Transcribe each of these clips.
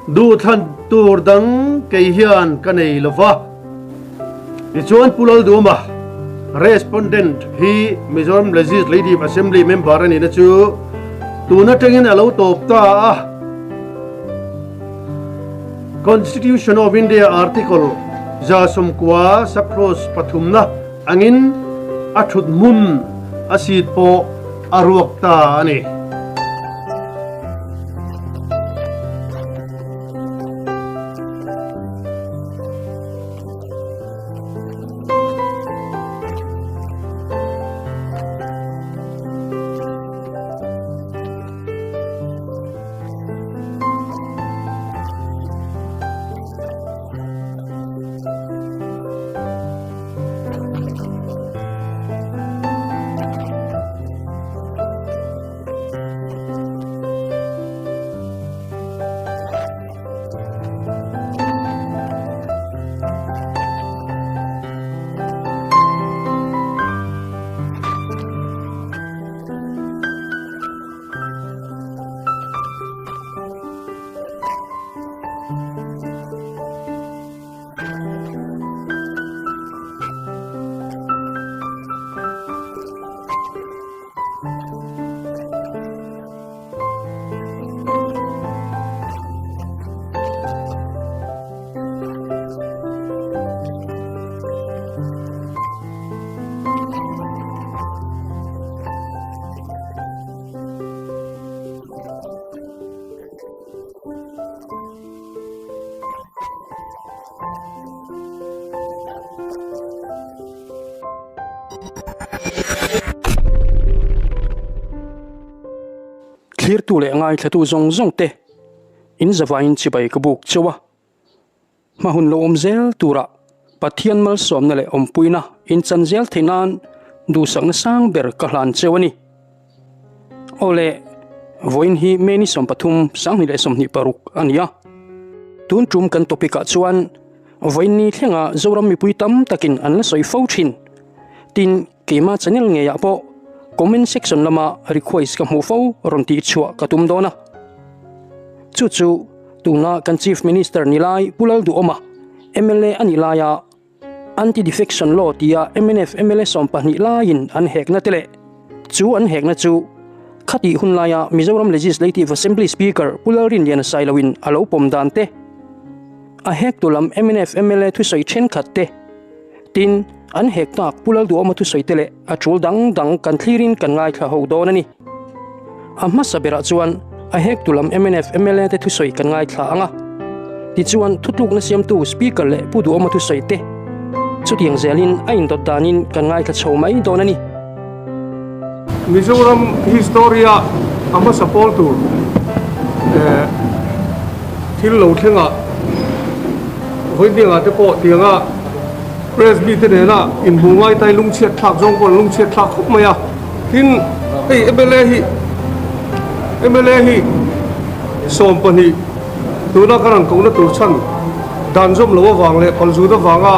Duhthlan tur dang kei hian ka nei lo va. Tichuan Pu Lalduma, Respondent, hi Mizoram Legislative Assembly member a nihna chu tun atangin a lo tawp ta a. Constitution of India Article 90 sub-clause pathumna angin a thut hmun a seat pawh a ruak ta a ni. Thlirtu leh ngaithlatu zawng zawng te in zavaiin chibai ka buk cheu a. Hma hun lo awm zel turah Pathian malsawmna leh awmpuina inchan zel theih nan duhsakna sang ber ka hlan cheu a ni. Aw le, vawiin hi May ni 13, 2026 a ni a. Tun tum kan topic ah chuan vawiin ni thlenga Zoram mipui tam takin an la sawi fo thin. Tin, keima channel ngeiah pawh comment section lama request ka hmuh fo rawn tih chhuah ka tum dawn a. Chu chu tuna kan Chief Minister ni lai Pu Lalduhawma mla a nih laia Anti-Defection Law tia mnf mla 12 laiin an hekna te leh chu an hekna chu khatih hun laia Mizoram Legislative Assembly Speaker Pu Lalrinliana Sailoin a lo pawm dan te, a hektu lam mnf mla thusawi thenkhat te, tin an hek tak Pu Lalduhawma thusawi te leh a tul dang dang kan thlirin kan ngaithla ho dawn a ni. A hmasa berah chuan a hektu lam mnf mla te thusawi kan ngaithla ang a. Tichuan thutlukna siamtu Speaker leh Pu Duhawma thusawi te chutiang zelin a indawt danin kan ngaithla chho mai dawn a ni. Mizoram history-a a hmasa pawl tur thil lo thlengah Vawidianga te pawh tianga Press mite nena inhmu ngaitai lungchhiat thlak zawng pawh an lungchhiat thlak khawp mai a. Tin, hei mla hi mla hi 12 tuna kan rawn kohna tur chhan dan zawm loh avang leh palzut avanga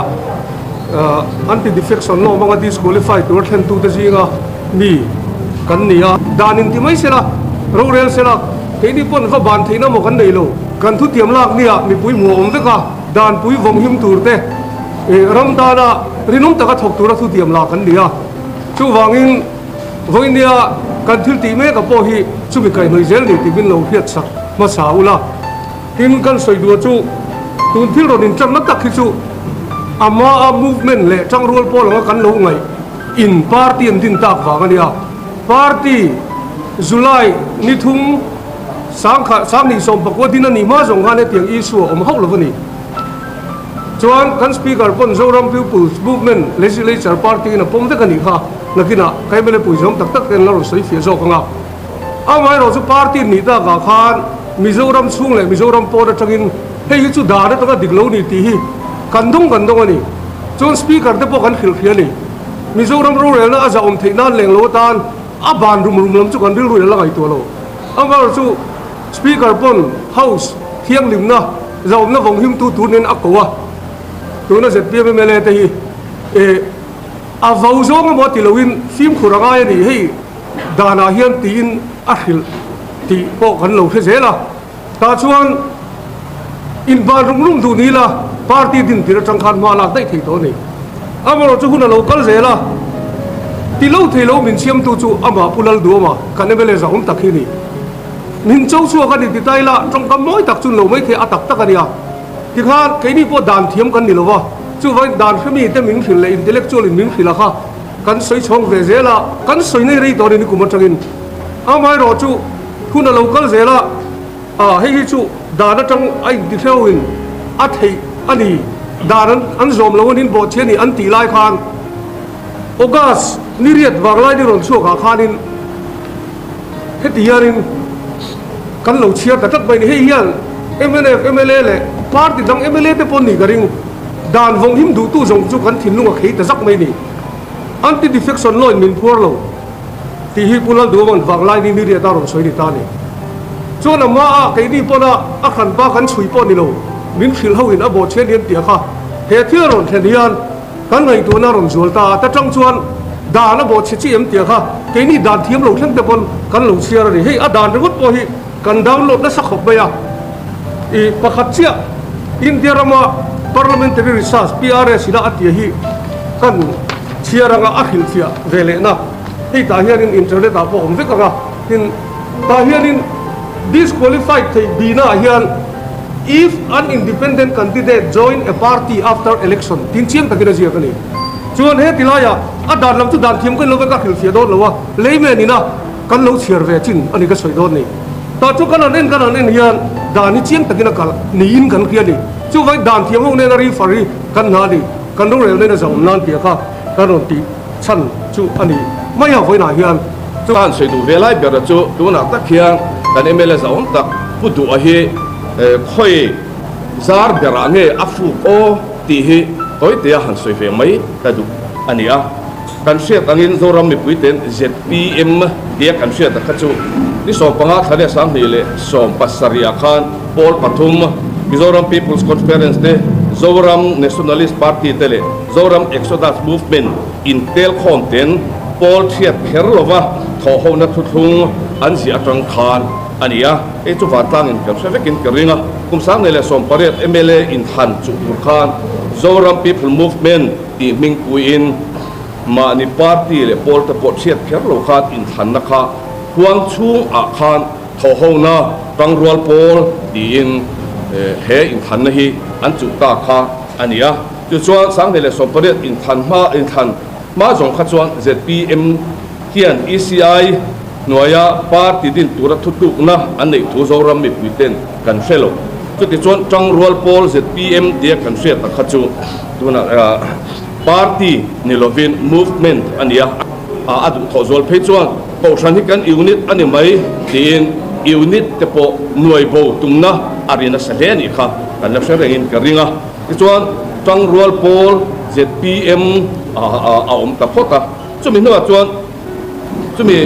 anti-defection law hmanga disqualify tura thlentute zinga mi kan ni a. Dan inti mai sela, rorel sela, keini pawn va ban theihna maw kan nei lo. Kan thutiam lak nia mipui hmuh a awm vek a, danpui vawm him tur te, ram tana rinawm taka thawk tura thutiam lak kan ni a. Chuvangin vawinia kan thil tih mek a pawh hi chumi kaihhnawih zel ni tih min lo hriat sak hmasa ula. Tin, kan sawi duh chu tun thil rawn intanna tak hi chu a hmaa movement leh tangrual pawl anga kan lo ngaih in party an din tak vang a nia. Party July ni thum sangkhat sanghnih sawmpakua din a nih hma zawng khan hetiang issue a awm hauh lo a ni. Chuan kan Speaker pawn Zoram People's Movement Legislature Party in a pawm vek a nih kha, nakinah ka mla pui zawm tak tak te an la rawn sawi fiah zawk ang a. Amaherawh chu party nih takah khan Mizoram chhung leh Mizoram pawn atangin hei hi chu dan atanga dik lo ni tih hi kan dawng kan dawng a ni. Chuan Speaker te pawh kan hrilh hria a ni. Mizoram rorelna a zahawm theih nan leng lo atan a ban rum rum lam chu kan rilru in a la ngaihtuah lo. Amaherawh chu Speaker pawn House thianghlimna zahawmna vawng himtu tur nen a ko a, tuna zpm mla te hi eh a vo zawng emaw ti loin fimkhur a ngai a ni hei danah hian tiin a hrilh tih pawh kan lo hre zel a, tah chuan. Inban rum rum duh ni ila party din tir atang khan hma lak daih thei tawh a ni. Amaherawhchu hun a lo kal zel a, ti lo thei lo min siamtu chu amah Pu Lalduama kan mla zahawm tak hi a ni. Min cho chhuak a ni ti ta ila tawngkam mawi tak chu lo mai thei a tak tak a nia. Tikhan keini pawh dan thiam kan ni lo va, chuvangin dan hremi te min hrilh leh intellectual in min hrilh a kha kan sawi chhawng ve zel a, kan sawi nei rei tawh a ni nikum atangin. Amaherawhchu hun a lo kal zel a. A, hei hi chu dan atang a intihreuhin a theih a ni, dan an an zawm lo anin bawhchhi a ni an tih lai khan August ni riat vang lai ni rawn chhuak ah khanin heti hianin kan lo chhiar ta tlat mai ni. Hei hian mnf mla leh party dang mla te pawh an nih ka ring, dan vawng him duhtu zawng chu kan thinlung a khei ta zak mai ni. Anti-defection law in min phuar lo. Tih hi Pu Lalduaman vanglai ni ni riat a rawn sawi ni ta a ni. Chuan a hma a keini pawn a a hranpa kan chhui pawh ni lo, min hrilh ho in a bawhchhian hian tih a kha. He thil a rawn thlen hian kan ngaihtuahna a rawn zual ta a, ta tang chuan dan a bawhchhe chi em tih a kha keini dan thiam lo thleng te pawn kan lo chhiar a ni. Hei a dan ringawt pawh hi kan download nasa khawp mai a. I pakhat chiah India rama Parliamentary Research, PRS, ina a tia hi kan chhiar anga a hrilhfiah ve lehna hei tah hianin internet ah pawh a awm vek ang a, tin tah hianin disqualified theih bihna ah hian if an independent candidate join a party after election tin chiang takin a ziak a ni. Chuan he ti laiah a dan lam chu dan thiam ka ni lo ve ka hrilhfiah dawn lo a, layman ina kan lo chhiar ve chin a ni ka sawi dawn ni. Tah chu kan han en kan han en hian dan hi chiang takin a kalh niin kan hria a ni. Chuvangin dan thiam ho nena refer hi kan hna a ni. Kan rorel nena zahawm nan tih kha kan rawn tih chhan chu a ni mai a vawiinah hian. Ka han sawi duh ve lai ber chu tunah tak hian kan mla zahawm tak Pu Duha hi khawi zar berah nge a fuk aw tih hi tawitea han sawi ve mai ka duh a ni a. Kan hriat angin Zoram mipuiten zpm tia kan hriat kha chu ni 15 thla leh 2017 ah khan pawl pathum Mizoram People's Conference te, Zoram Nationalist Party te leh Zoram Exodus Movement intel khawm ten pawl thiat kher lova thawhhona thuthlung an ziah atang khan a ni a. Hei chu vantlangin kan hre vekin ka ring a, kum 2018 mla inthlan chuh tur khan Zoram People Movement tih hmingpuiin mahni party leh pawl te pawh chhiat kher lo khan inthlanna kha huang chhungah khan thawhhona tangrual pawl tiin he inthlanna hi an chuh ta kha a ni a. Chu chuan 2018 inthlan hma inthlan hma zawng kha chuan zpm hian ECI hnuaia party din tura thutlukna an neih thu Zoram mipuiten kan hre lo. Chutichuan tangrual pawl zpm tia kan hriat tak kha chu tunah party ni lovin movement a ni a, a duhthawh zual phei chuan kohhran hi kan unit a ni mai tiin unit te pawh nuai bo tumna a ri nasa hle a nih kha kan la hre rengin ka ring a. Tichuan tangrual pawl zpm a awm ta phawt a, chumi hnuah chuan chumi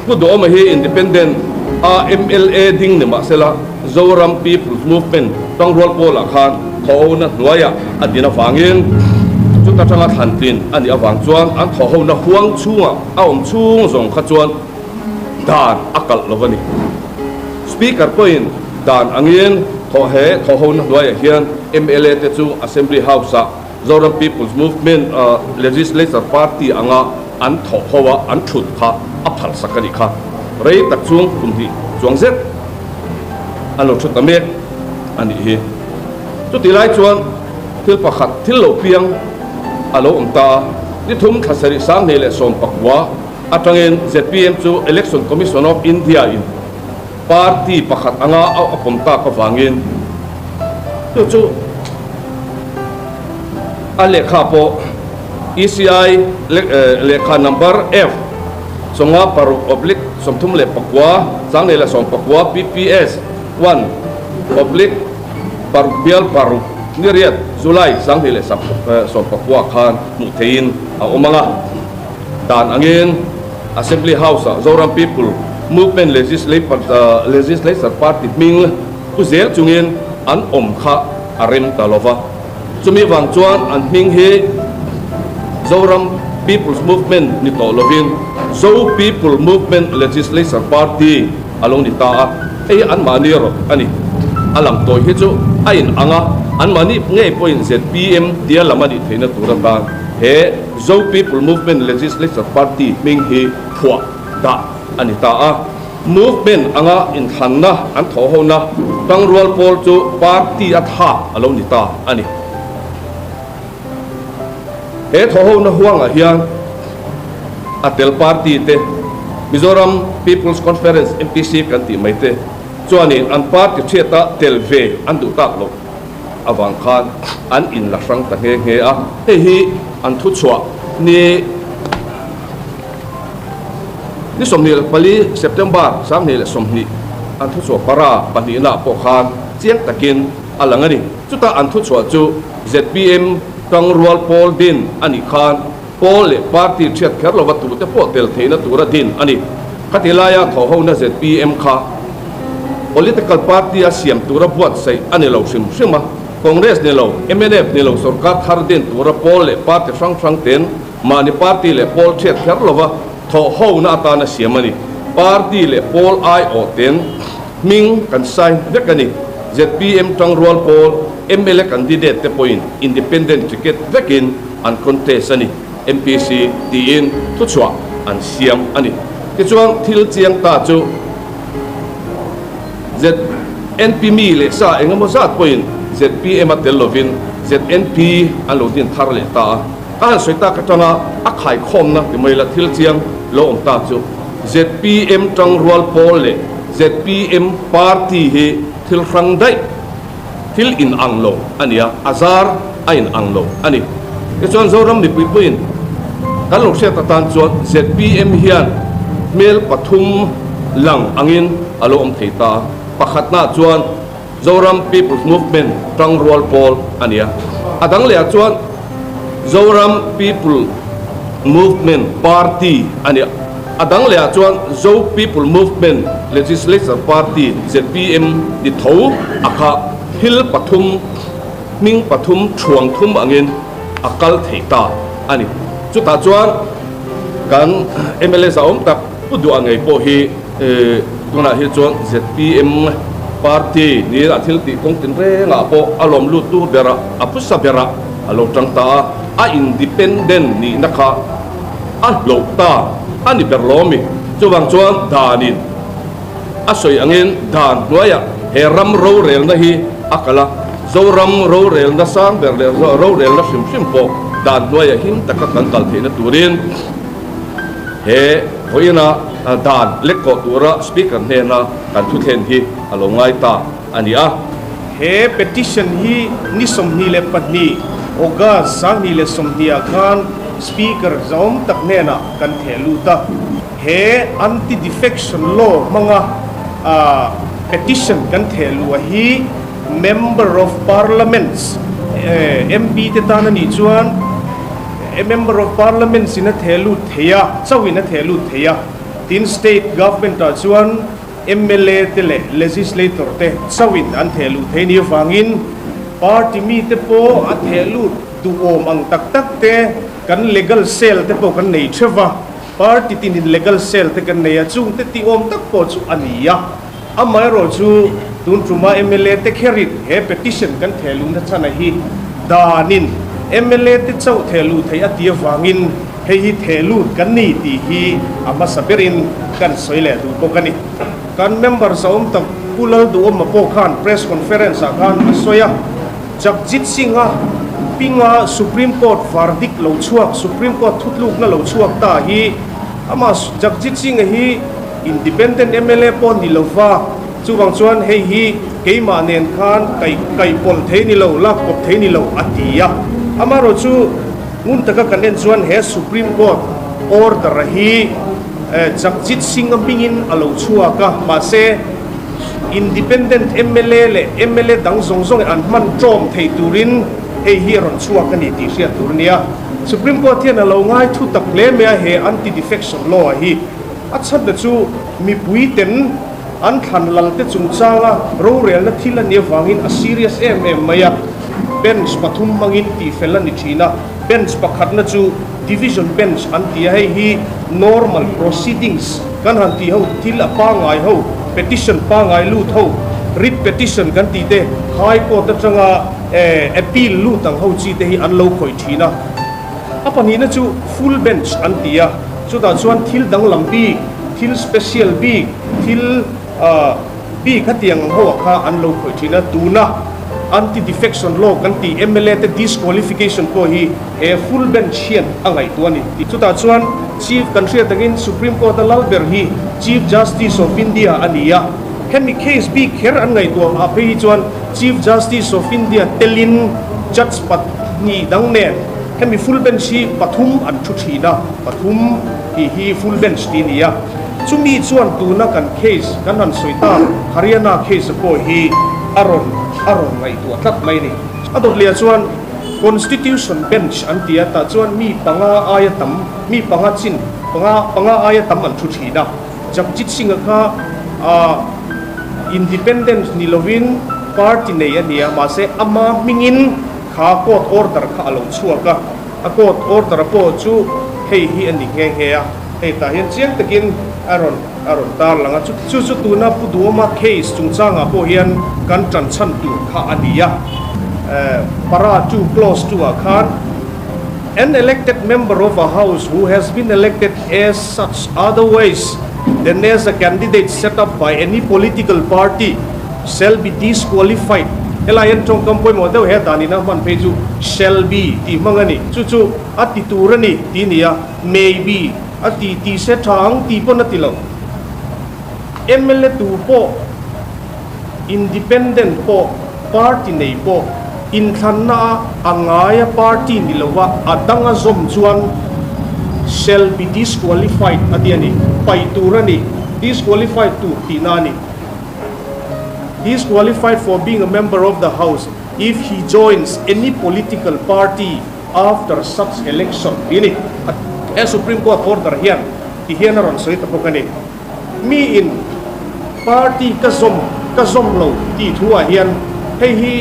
Pu Duhawma hi Independent a mla ding ni mahsela Zoram People's Movement tangrual pawlah khan thawhhona hnuaiah a din avangin chuta tanga thlan tlin a nih avang chuan an thawhhona huang chhungah a awm chhung zawng kha chuan dan a kalh lo a ni. Speaker pawhin dan angin thawh he thawhhona hnuaiah hian mla te chu Assembly House-ah Zoram People's Movement Legislature Party anga an thawh ho a an thut kha a phalsak a nih kha. Rei tak chung kum hnih chuang zet an lo thu ta mek a nih hi. Chutih lai chuan thil pakhat thil lo piang a lo awm ta a, ni thum thla sarih 2019 atangin zpm chu Election Commission of India in party pakhat anga a pawm tak avangin chu chu a lehkha pawh ECI lehkha number F chawnga paruk oblique 39 2019 PPS one oblique paruk bial paruk ni riat July 2019 khan hmuh theihin a awm ang a. Dan angin Assembly House-ah Zoram People Movement Legislature Party hming pu zel chungin an awm kha a rem ta lo va. Chumi vang chuan an hming hi Zoram People's Movement ni tawh lovin Zo People Movement Legislature Party a lo ni ta a, hei hi anmahni erawh a ni. A lang tawi hi chu a in ang a, anmahni ngei pawhin zpm tia lam a nih theihna tur atan he Zo People Movement Legislature Party hming hi phuah dah a ni ta a. Movement anga inthlanna an thawhhona tangrual pawl chu party a thlak a lo ni ta a ni. He thawhhona huangah hian a tel party te, Mizoram People's Conference, MPC, kan tih mai te chuanin an party thiata tel ve an duh tak loh avang khan an inla hrang ta nghe nghe a. Hei hi an thuchhuah ni ni 24 September 2020 an thuchhuah para pahnihna pawh khan chiang takin a lang a ni. Chutah an thuchhuah chu zpm tangrual pawl din a nih khan pawl leh party thiat kher lova tute pawh tel theihna tura din a ni. Khati laia thawhhona zpm kha political party a siam tura buatsaih a ni lo hrim hrim a, Congress ni lo, mnf ni lo sorkar thar din tura pawl leh party hrang hrang ten mahni party leh pawl thiat kher lova thawhhona atana siam a ni. Party leh pawl aiawh ten hming kan sign vek a ni. Zpm tangrual pawl mla candidate te pawhin independent ticket vekin an contest a ni, MPC tiin thuchhuah an siam a ni. Tichuan thil chiang ta chu ZNP mi leh sa engemaw zat pawhin zpm a tel lovin ZNP an lo din thar leh ta a. Ka han sawi tak atanga a khaikhawmna ti mai la thil chiang lo awm ta chu zpm tangrual pawl leh Zpm party hi thil hrang daih, thil in ang lo a ni a, a zar a in ang lo a ni. Tichuan Zoram mipui puiin kan lo hriat atan chuan zpm hian hmel pathum lang angin a lo awm thei ta a. Pakhatnaah chuan Zoram People's Movement tangrual pawl a ni a, a dang lehah chuan Zoram People Movement Party a ni a, a dang lehah chuan Zo People Movement Legislature Party, zpm, ni tho a kha thil pathum, hming pathum, thuang thum angin a kal thei ta a ni. Chutah chuan kan mla zahawm tak Pu Duha ngei pawh hi Tunah hi chuan zpm party niin a thil tih kawng tinrengah pawh a lawm luttu berah, a phusa berah a lo tang ta a, a independent nihna kha a hloh ta a ni ber lo ami? Chuvang chuan danin a sawi angin dan hnuaiah he ram rorelna hi a kal a, Zoram rorelna sang ber leh rorelna hrim hrim pawh dan hnuaiah him taka kan kal theihna turin he vawiina dan lek kawh tura Speaker hnena kan thuthlen hi a lo ngai ta a ni a. He petition hi ni 22 August 2020 ah khan Speaker zahawm tak hnenah kan theh lut a. He Anti-Defection Law hmanga petition kan theh luh hi Member of Parliaments, MP te tan a nih chuan, A member of parliaments in a theh lut thei a, chauh in a theh lut thei a. Tin, state government ah chuan mla te leh legislator te chauh in an theh luh thei ni avangin party mi te pawh a theh lut duhawm ang tak tak te kan legal cell te pawh kan nei theuh va, party tin in legal cell te kan nei a, chung te tihawm tak pawh chu a ni a. Amaherawhchu tun tuma mla te kherin he petition kan theh luhna chhan a hi danin mla te chauh theh luh theih a ti avangin hei hi theh lut kan ni tih hi a hmasa berin kan sawi leh duh bawk a ni. Kan member zahawm tak Pu Lalduhawma pawh khan press conference ah khan a sawi a, Jagjit Singh-a pinga Supreme Court verdict lo chhuak, Supreme Court thutlukna lo chhuak ta hi amah Jagjit Singh-a hi Independent mla pawh ni lova, chuvang chuan hei hi keimah nen khan kaih kaih pawlh thei ni lo, lak kawp thei ni lo a ti a. Amaherawh chu ngun taka kan en chuan he Supreme Court order hi Jagjit Singh-a hmingin a lo chhuak a, mahse Independent mla leh mla dang zawng zawngin an hman ṭawm thei turin hei hi a rawn chhuak a ni tih hriat tur a ni a. Supreme Court hian a lo ngai thu tak hle mai a he Anti-Defection Law-a hi. A chhanna chu mipuiten an thlan lalte chungchanga rorelna thil a nih avangin a serious em em mai a. Bench pathum hmangin tihfel a ni thin a, bench pakhatna chu division bench an ti a, hei hi normal proceedings kan han tih ho, thil a pangngai ho, petition pangngai lut ho Writ petition kan tih te, High Court atanga appeal lut ang ho chi te hi an lo khawih thin a. A pahnihna chu full bench an ti a, chutah chuan thil danglam bik, thil special bik, thil bik hetiang ang ho ah kha an lo khawih thin a. Tuna anti-defection law kan tih mla te disqualification pawh hi he full bench hian a ngaihtuah a ni. Chutah chuan Chief kan hriat angin Supreme Court a lal ber hi Chief Justice of India a ni a. Hemi case bik kher an ngaihtuah ah phei hi chuan Chief Justice of India telin Judge pahnih dang nen hemi full bench hi pathum an thu thin a, pathum tih hi full bench tih a ni a. Chumi chuan tuna kan case kan han sawi tak Haryana case a pawh hi a rawn a rawn ngaihtuah tlat mai a ni. A dawt leh ah chuan Constitution Bench an ti a, tah chuan mi panga aia tam, mi panga chin panga panga aia tam an thu thin a. Jagjit Singh-a kha ah Independent ni lovin party nei a ni a, mahse ama hmingin kha court order kha a lo chhuak a, a court order pawh chu hei hi a ni nghe nghe a, hei tah hian chiang takin a rawn a rawn tar lang a, chu chu tuna Pu Duhoma case chungchangah pawh hian kan tan chhan tur kha a ni a, para two clause two ah khan. An elected member of a house who has been elected as such otherwise than as a candidate set up by any political party shall be disqualified Helai hian tawngkam pawimawh deuh he danin a hman phei chu shall be tih hmang a ni. Chu chu a ti tur a ni tih a ni a, may be a ti tih se tha ang tih pawn a ti lo. Mla tu pawh Independent pawh, party nei pawh, inthlanna a a ngaia party ni lova a dang a zawm chuan shall be disqualified a ti a ni. Paih tur a ni. Disqualified tur tihna a ni. Disqualified for being a member of the house if he joins any political party after such election tih a ni. He Supreme Court order hian ti hian a rawn sawi ta bawk a ni. Mi in party ka zawm ka zawm lo tih thu ah hian hei hi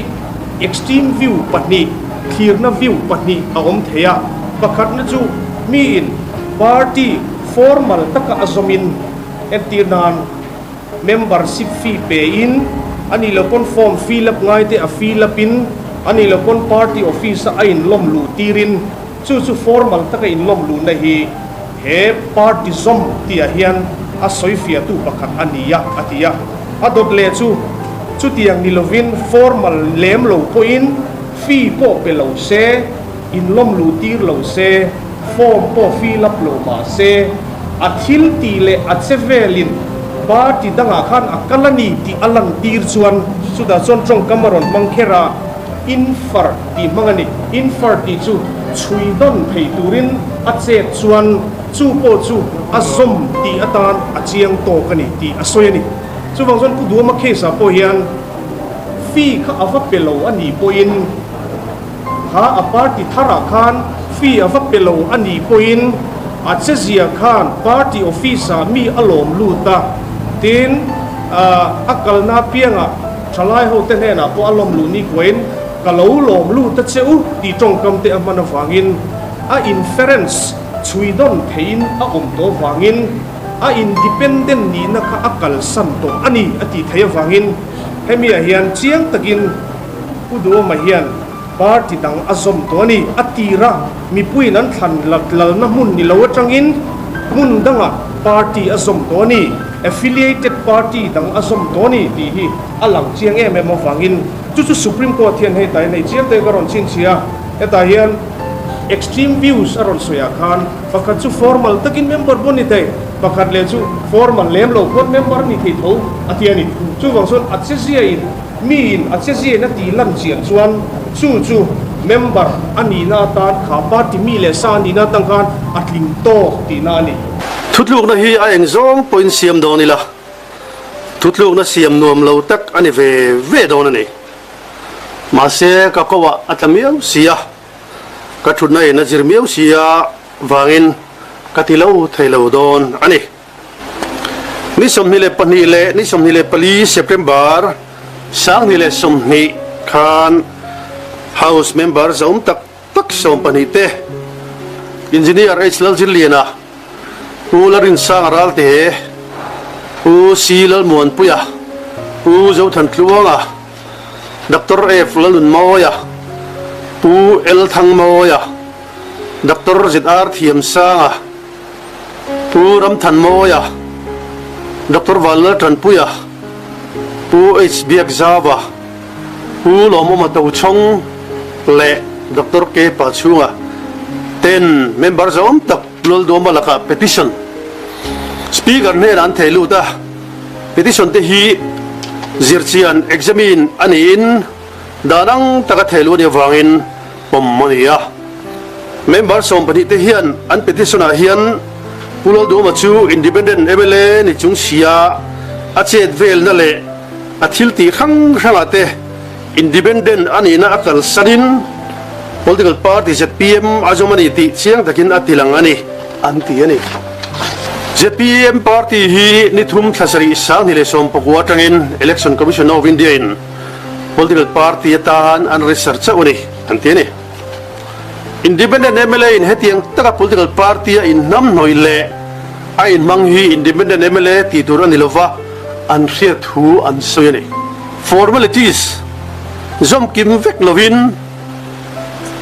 extreme view pahnih, thlirna view pahnih a awm thei a. Pakhatna chu mi in party formal taka a zawm in entir nan membership fee pe in a nih loh pawn form fill up ngai te a fill up in a nih loh pawn party office a a inlawm luh tir in chu chu formal taka inlawm luhna hi He party zawm tihah hian a sawifiahtu pakhat a ni a, a ti a. A dawt leh chu chutiang ni lovin formal lem lo pawhin fee pawh pe lo se, inlawm luh tir lo se, form pawh fill up lo mah se, a thil tih leh a che velin party dangah khan a kal a ni tih a lantir chuan chutah chuan tawngkam a rawn hmang kher a. Infer tih hmang a ni. Infer tih chu chhui dawn thei turin a chet chuan chu pawh chu a zawm tih atan a chiang tawk a ni tih a sawi a ni. Chuvang chuan Pu Duhoma case ah pawh hian fee kha a va pe lo a nih pawhin kha a party tharah khan fee a va pe lo a nih pawhin a chezia khan party office ah mi a lawm lut a, tin a kalna apiangah Thalai ho te hnenah pawh a lawm luh ni kuain ka lo lawm lut a che u tih tawngkam te a hman avangin a inference chhui dawn theiin a awm tawh avangin a independent nihna kha a kalsan tawh a ni a tih theih avangin hemi ah hian chiang takin Pu Duhoma hian party dang a zawm tawh a ni a tira mipuiin an thlan lalna hmun ni lo atangin hmun dangah party a zawm tawh a ni. Affiliated party dang a zawm tawh a ni tih hi a lang chiang em em avangin chu chu Supreme Court hian hei tai nei chiang te ka rawn chhinchhiah a, hetah hian extreme views a rawn sawi ah khan pakhat chu formal takin member pawh ni thei, pakhat leh chu formal lem lo pawn member a ni thei tho a ti a ni. Chuvang chuan a che ziain mi in a che ziain a tih lan chian chuan chu chu member a nihna atan kha party mi leh sa a nihna atang khan a tling tawk tihna a ni. Thutlukna hi a eng zawng pawhin siam dawn ila, thutlukna siam nuam lo tak a ni ve ve dawn a ni. Mahse, ka ko ah a tla miau si a, ka thutna in a zir miau si a vangin ka ti lo thei lo dawn a ni. Ni 22 leh ni 24 September 2020 khan House member zaum tak tak 12 te Engineer H Lalzirliana, Pu Larinsanga Ralte, Pu C Lalmuanpuia, Pu Zothantluanga, Doctor F Lalnunmawia, Pu L Thangmawia, Doctor ZR Thiamsanga, Pu Ramthanmawia, Doctor Vanlaltanpuia, Pu H Biakzava, Pu Lawmawma Tochhawng leh Doctor K Pachhunga ten member zawm tak Lulduama lakah petition Speaker hnenah an thei lut a, petition te hi zirchian, examine, a niin dan ang taka thei luh a nih avangin pawm a ni a. Member 12 te hian an petition ah hian Pu Lalduama chu Independent mla ni chung sia a chet velna leh a thil tih hrang hrangah te Independent a nihna a kalsanin Political Party zpm a zawm a ni tih chiang takin a tilang a ni an ti a ni. Zpm party hi ni thum thla sarih 2019 atangin Election Commission of India in Political Party atan an register chauh a ni an ti a ni. Independent mla in hetiang taka political party a inhnamhnawih leh a inhmang hi Independent mla tih tur a ni lova an hriat thu an sawi a ni. Formalities zawm kim vek lovin,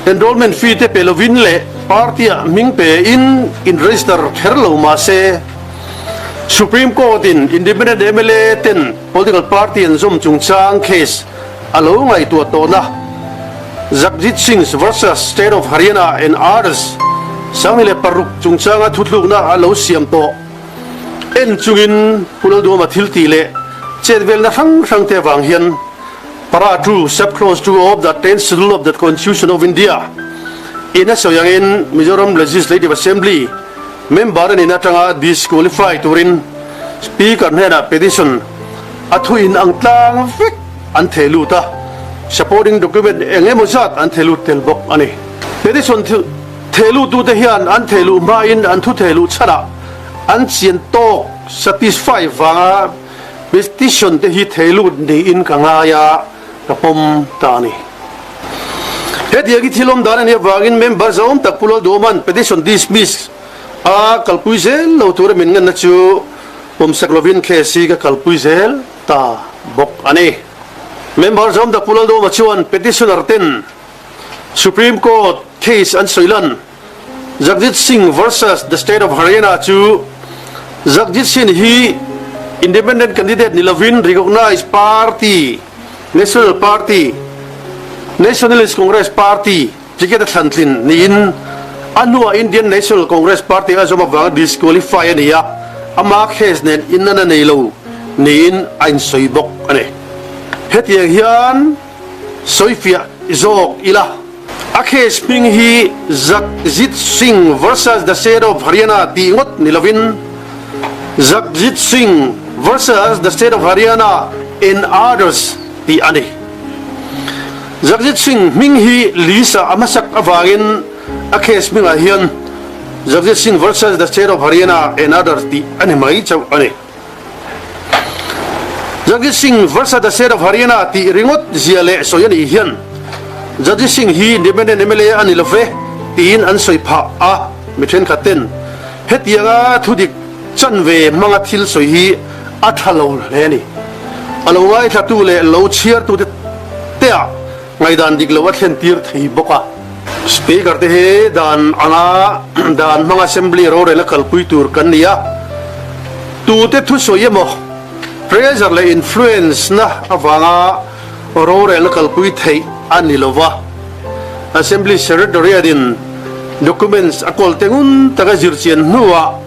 enrollment fee te pe lovin leh party ah hming pe in in register kher lo mah se Supreme Court in Independent mla ten political party an zawm chungchang case a lo ngaihtuah tawhna Jagjit Singh versus State of Haryana and Others 2006 chungchanga thuthlukna a lo siam tawh en chungin Pu Lalduama thil tih leh chetvelna hrang hrang te avang hian Para 2, Sub-Clause 2 of the Tenth Schedule of the Constitution of India in a sawi angin Mizoram Legislative Assembly member a nihna atanga disqualify turin Speaker hnenah petition a thu in ang tlang vek an theh lut a, supporting document eng emaw zat an theh lut tel bawk a ni. Petition theh luttute hian an theh luh hmain an thu theh luh chhanah an chian tawk, satisfy, vanga petition te hi theh lut niin ka ngai a, ka pawm ta a ni. Hetiang hi thil awm dan a nih avangin member zawm tak Pu Lalduhawma'n petition dismiss a kalpui zel lo tura min ngenna chu pawmsak lovin case hi ka kalpui zel ta bawk a ni. Member zawm tak Pu Lalduhawma chuan petitioner ten Supreme Court case an sawi lan Jagjit Singh versus the State of Haryana chu Jagjit Singh hi independent candidate ni lovin recognised party National Party Nationalist Congress Party ticket a thlan tlin niin a hnuah Indian National Congress Party a zawm avanga disqualify a ni a, ama case nen innan a nei lo niin a insawi bawk a ni. Hetiang hian sawifiah zawk ila. A case hming hi Jagjit Singh versus the State of Haryana tih ngawt ni lovin Jagjit Singh versus the State of Haryana and Others tih a ni. Jagjit Singh hming hi list-ah a hmasak avangin a case hmingah hian Jagjit Singh versus the State of Haryana and Others tih a ni mai chauh a ni. Jagjit Singh versus the State of Haryana tih ringawt zia leh sawi a nih hian Jagjit Singh hi Independent mla a ni lo ve tiin an sawi phah a, mi thenkhat ten hetianga thudik chanve hmanga thil sawi hi a tha lo hle a ni. A lo ngaithlatu leh lo chhiartute teah ngaihdan dik lo a thlen tir thei bawk a. Speaker te hi dan anga dan hmang Assembly rorel a kalpui tur kan ni a, tute thusawi emaw pressure leh influence na avanga rorel a kalpui theih a ni lo va. Assembly Secretariat in documents a kawl te ngun taka zirchian hnuah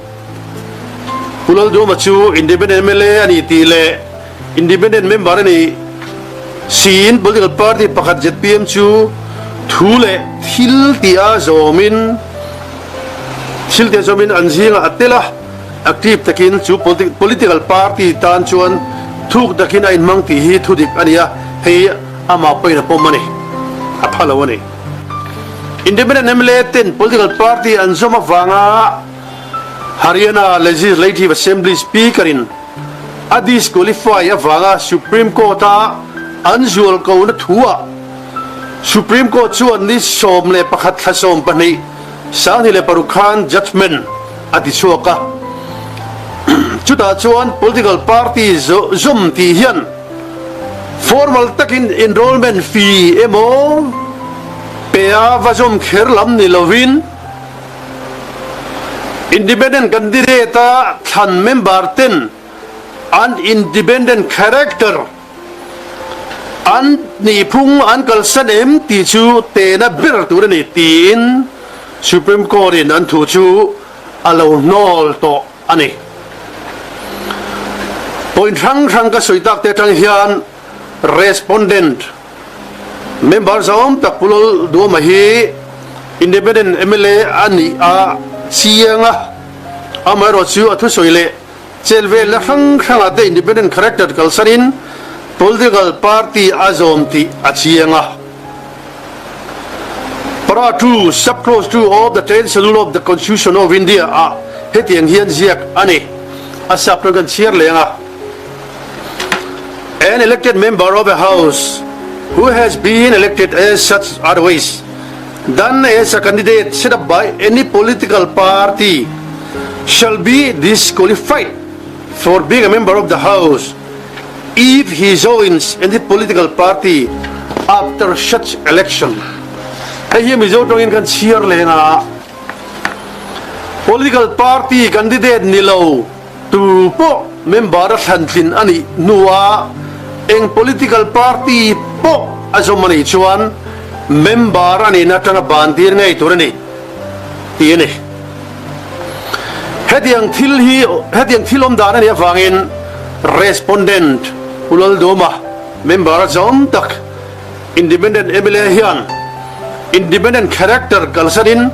Pu Lalduhoma chu Independent mla a ni tih leh Independent member a nih siin political party pakhat zpm chu thu leh thil tia zawmin thil tia zawmin an zingah a tel a, active takin chu political party tan chuan thuk takin a inhmang tih hi thudik a ni a, hei amah pawhin a pawm a ni, a pha lo a ni. Independent mla ten political party an zawm avanga Haryana Legislative Assembly Speaker in a disqualify avanga Supreme Court-a an zualkona thuah Supreme Court chuan ni 11 thla 12 2006 khan judgement a ti chhuak a. Chutah chuan political party zawm tih hian. Formal takin enrollment fee emaw pe a va zawm kher lam ni lovin Independent candidate a thlan member ten an independent character an nihphung an kalsan em tih chu tehna ber tur a ni tiin Supreme Court in an thu chu a lo hnawl tawh a ni. Point hrang hrang ka sawi tak te atang hian Respondent Member zawm tak Pu Lalduama hi Independent mla a nih a chiang a, amaherawh chu a thusawi leh Chet velna hrang hrangah te independent character kalsanin political party a zawm tih a chiang a. Para 2, Sub-clause 2 of the Tenth Schedule of the Constitution of India ah hetiang hian ziak a ni. A sap tan kan chhiar leng a. An elected member of a house who has been elected as such otherwise than as a candidate set up by any political party shall be disqualified for being a member of the house if he joins any political party after such election. Hei hi Mizo tawngin kan chhiar leng a, political party candidate ni lo tu pawh member a thlan tlin a nih hnuah eng political party pawh a zawm a nih chuan member a nihna atanga ban tir ngei tur a ni tih a ni. Hetiang thil hi hetiang thil awm dan a nih avangin Respondent Pu Lalduma member a zawm tak Independent mla hian Independent character kalsanin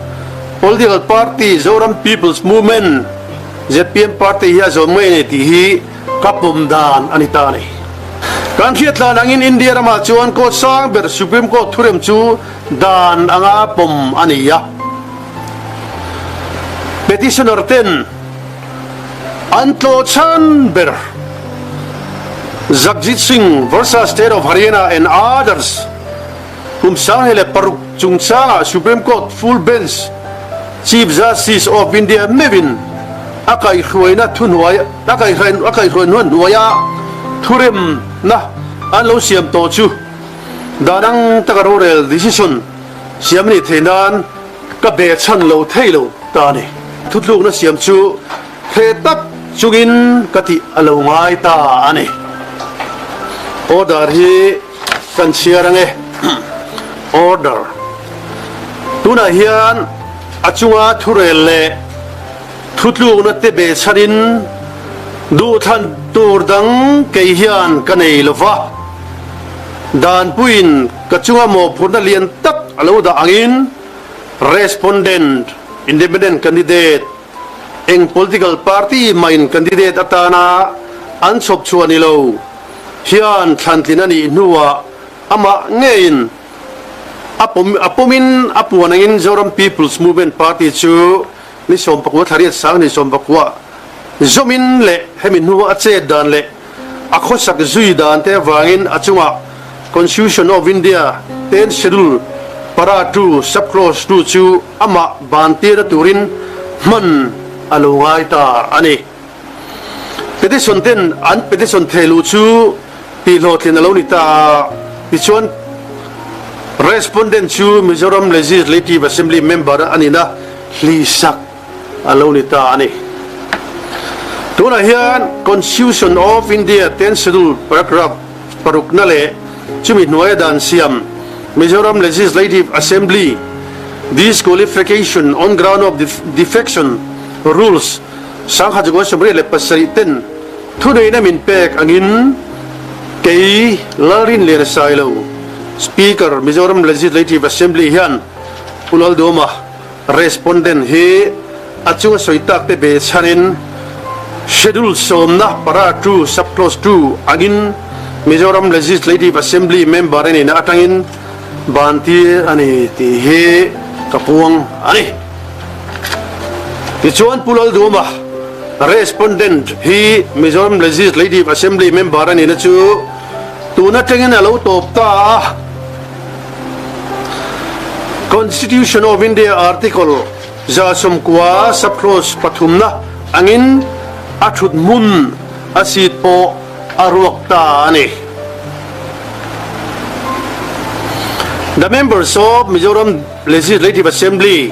Political Party Zoram People's Movement, zpm Party, hi a zawm ngei a ni tih hi ka pawm dan a ni ta a ni. Kan hriat tlan angin India ramah chuan court sang ber Supreme Court thurem chu dan anga pawm a ni a. Petitioner ten an tlawh chhan ber Jagjit Singh versus State of Haryana and others Kum 2006 chungchangah Supreme Court Full Bench Chief Justice of India meuhin a kaihhruaina thuhnuai a kaihhruaina hnuaia thuremna an lo siam tawh chu dan ang taka rorel decision siam a nih theih nan ka behchhan lo thei lo ta a ni. Thutlukna siam chu Hle tak chungin ka tih a lo ngai ta a ni. Order hi kan chhiar ange. Order. Tunah hian a chunga thurel leh thutlukna te behchhanin duhthlan tur dang kei hian ka nei lo va. Danpuiin ka chunga mawhphurhna lian tak a lo dah angin Respondent, Independent Candidate, Eng political party mahin candidate atana an chhawp chhuah ni lo hian thlantlin a nih hnuah amah ngeiin a pawm a pawmin a puan angin Zoram People's Movement Party chu ni 19 thla riat sang ni 19 zawmin leh hemi hnua a chet dan leh a khawsak zui dan te avangin a chungah Constitution of India Tenth Schedule Para 2 Sub-Clause 2 chu amah bantirna turin hman a lo ngai ta a ni. Petition ten an petition thei luh chu tihhlawhtlin a lo ni ta a, tichuan Respondent chu Mizoram Legislative Assembly member a nihna hlihsak a lo ni ta a ni. Tunah hian Constitution of India Tenth Schedule paragraph parukna leh chumi hnuaia dan siam Mizoram Legislative Assembly Disqualification on Ground of Defection Rules 1977 ten thuneihna min pek angin kei Lalrinliana Sailo, Speaker, Mizoram Legislative Assembly hian Pu Laldawma Respondent hi a chunga sawi tak te be chhanin Schedule sawmna para 2 sub-clause 2 angin Mizoram Legislative Assembly member a nihna atangin ban tir a ni tih hi ka puang a ni. Tichuan Pu Lalduma Respondent hi Mizoram Legislative Assembly member a nihna chu tun atangin a lo tawp ta a. Constitution of India Article 90 sub-clause pathumna angin a thut hmun a seat pawh a ruak ta a ni. The members of Mizoram Legislative Assembly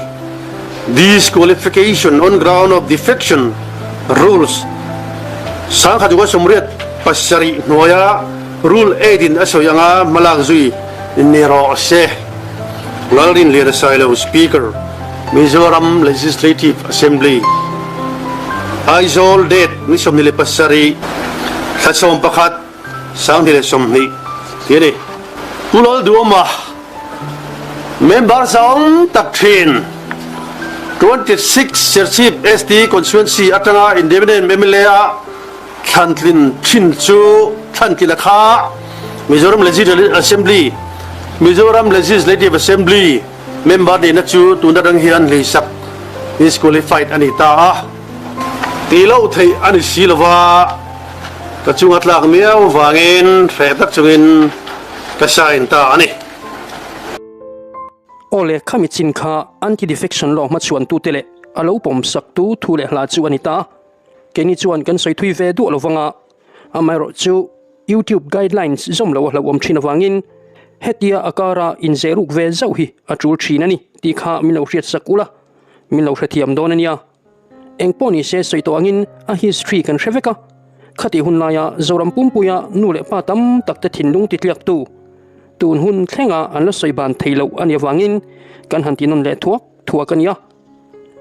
disqualification on ground of defection rules 1987 hnuaia Rule 8 in a sawi anga hmalak zui ni rawh se. Lalrinliana Sailo Speaker, Mizoram Legislative Assembly, Aizawl Date ni 27 thla 11 2020 tih a ni. Pu Lalduama member zawng tak thin 26 Serchhip ST Constituency atanga Independent mla a thlantlin thin chu thlantlin a kha Mizoram Legislative Assembly Mizoram Legislative Assembly member nihna chu tun atang hian hleisak disqualified a ni ta a, tih loh theih a ni si lova ka chunga tlak miau vangin hreh tak chungin ka sign ta a ni. Aw le, khami chin kha anti-defection law hmachhuantute leh a lo pawmsaktu thu leh hla chu a ni ta. Keini chuan kan sawi thui ve duah lo vang a, amaherawh chu YouTube guidelines zawm lo a hlauhawm thin avangin hetia a kara inzeh ruk ve zauh hi a tul thin a ni tih kha min lo hriat sak ula, min lo hrethiam dawn a nia. Eng pawh ni se sawi tawh angin a history kan hre vek a, khatih hun laia Zoram pumpuia nu leh pa tam tak te thinlung titliaktu tun hun thlenga an la sawi ban thei loh a nih avangin kan han tinawn leh thuak thuak a nia.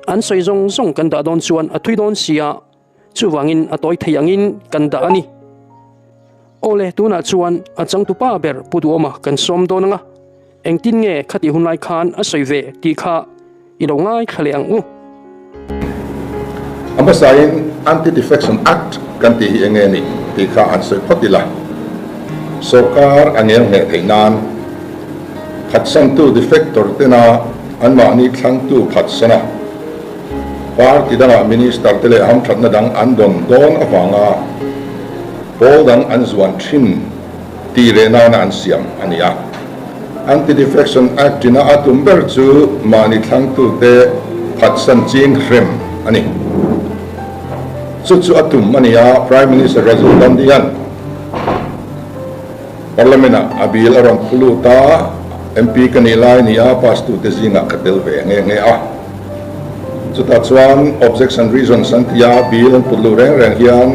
An sawi zawng zawng kan dah dawn chuan a thui dawn sia, chuvangin a tawi thei angin kan dah a ni. Awle, tunah chuan a changtupa ber Pu Duhawma kan sawm dawn anga, engtin nge khatih hunlai khan a sawi ve tih kha i lo ngaithla leh ang u. A hmasain Anti-Defection Act kan tih hi enge ni tih kha han sawi phawt ila, sawrkar a ngelngheh theih nan phatsantu defector tena Anmahni thlangtu phatsana party dangah minister te leh hamthatna dang an dawn dawn avanga pawl dang an zuan thin tih leh nana an siam a ni a. Anti-Defection Act ina a tum ber chu mahni thlangtute phatsan ching hrem a ni. Chu chu a tum a ni a, Prime Minister Rajiv Gandhi-a'n Parliament-ah a bill a rawn phu lut a, MP ka nih lai ni a pass tute zingah ka tel ve nghe nghe a. Chutah chuan objection reasons an ti a, bill an put luh reng reng hian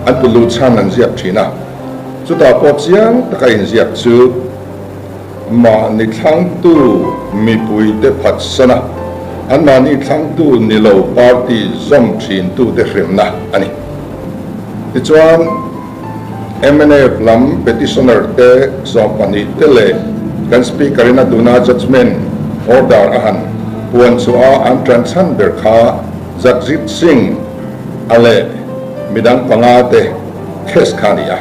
an put luh chhan an ziak thin a. Chutah pawh chiang taka inziak chu mahni thlangtu mipuite phatsan a, anmahni thlangtu ni lo party zawm thintute hremna a ni. Tichuan. Mnf lam petitioner te 12 te leh kan Speaker in a tuna judgement order a han puan chhuah a an tan chhan ber kha Jagjit Singh a leh midang panga te case kha a ni a.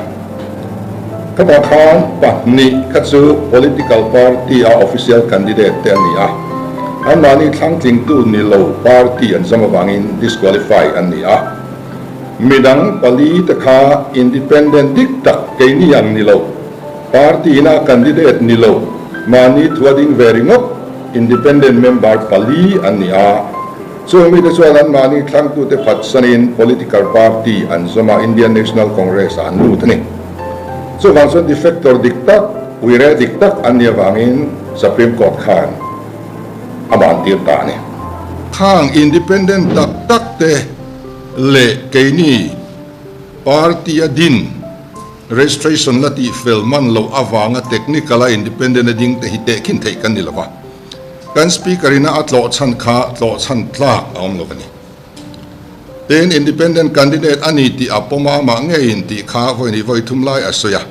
Khatah khan pahnih kha chu political party a official candidate te an ni a, anmahni thlangtlingtu ni lo party an zawm avangin disqualify an ni a. Midang pali te kha independent dik tak keini ang ni lo, party ina candidate ni lo, mahni thu a ding ve ringawt independent member pali an ni a. Chung mite chuan an mahni thlangtute phatsanin political party an zawm a, Indian National Congress ah an lut a ni. Chuvang chuan defector dik tak, uire dik tak an nih avangin Supreme Court khan a bantir ta a ni. Khang independent tak tak te leh keini party a din registration la tih fel man loh avanga technical a independent a ding te hi tehkhin theih kan ni lo va, kan speaker ina a tlawh chhan kha tlawh chhan tlak a awm lo a ni. Tin, independent candidate a ni tih a pawm a, amah ngeiin tih kha vawi nih vawi thum lai a sawi a.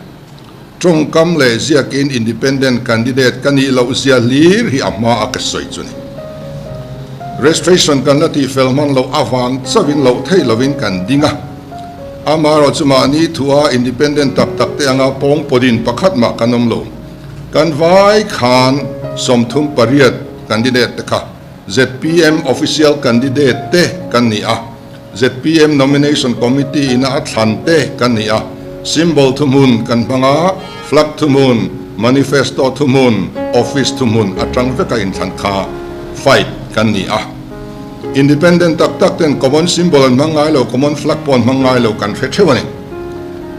Tawngkam leh ziakin independent candidate ka nih loh zia hlir hi a hma a ka sawi chu ni. Registration kan la tihfel hman loh avang chauhin loh theih lovin kan ding a. Amaherawh chu mahni thua independent tak tak te anga pawng pawdin pakhat mah kan awm lo. Kan vai khan 38 candidate te kha zpm official candidate te kan ni a. Zpm Nomination Committee ina a thlan te kan ni a, symbol thuhmun kan hmang a, flag thuhmun, manifesto thuhmun, office thuhmun atang veka inthlan kha fight kan ni a. Independent tak tak ten common symbol an hmang ngai lo, common flag pawh an hmang ngai lo kan hre theuh a ni.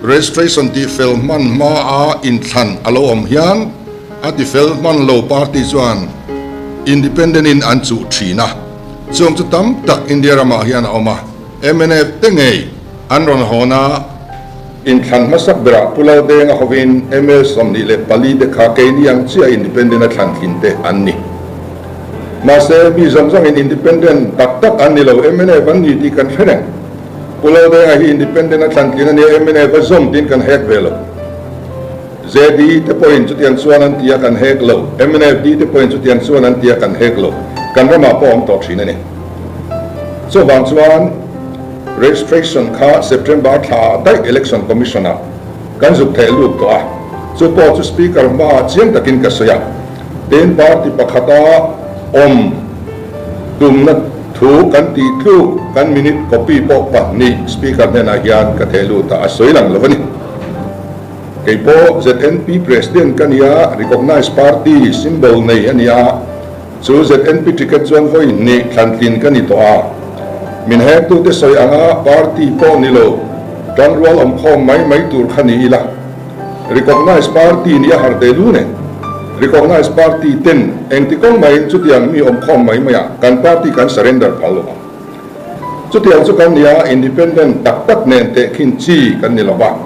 Registration tih fel hman hma a inthlan a lo awm hian. a tifel hman lo party chuan independent in an chuh thin a, chung chu tam tak India ramah hian a awm a, mnf te ngei an rawn hawn a. Inthlan hmasak berah Pu Laldenga hovin ml 24 te kha keini ang chiah independent a thlan thin te an ni. Mahse, mi zawng zawngin independent tak tak an ni lo, mnf an ni tih kan hre reng. Pu Laldenga hi independent a thlan tlin a nia, mnf a zawm tiin kan hek ve lo. ZD te pawhin chutiang chuan an ti a kan hek lo, mnfd te pawhin chutiang chuan an ti a kan hek lo. Kan ramah pawh a awm tawh thin a ni. Chuvang chuan registration kha September thla ah daih Election Commission ah kan zuk theh lut tawh a, chu pawh chu Speaker hmaah chiang takin ka sawi a. Tin, party pakhata awm tumna thu kan tih tluk kan minute copy pawh pahnih Speaker hnenah hian ka theh lut a, a sawi lang lo a ni. Kei pawh ZNP President ka ni a, Recognized Party symbol nei a ni a, chu ZNP ticket chuan vawi hnih thlantlin ka ni tawh a. Min hektute sawi anga party pawh ni lo, tanrual awmkhawm mai mai tur kha ni ila. Recognized Party nih a har teh lu nen. Recognized Party ten engti kawng maiin chutiang mi awmkhawm mai maiah kan party kan surrender phal lo ang. Chutiang chu kan ni a, independent tak tak nen tehkhin chi kan ni lo va.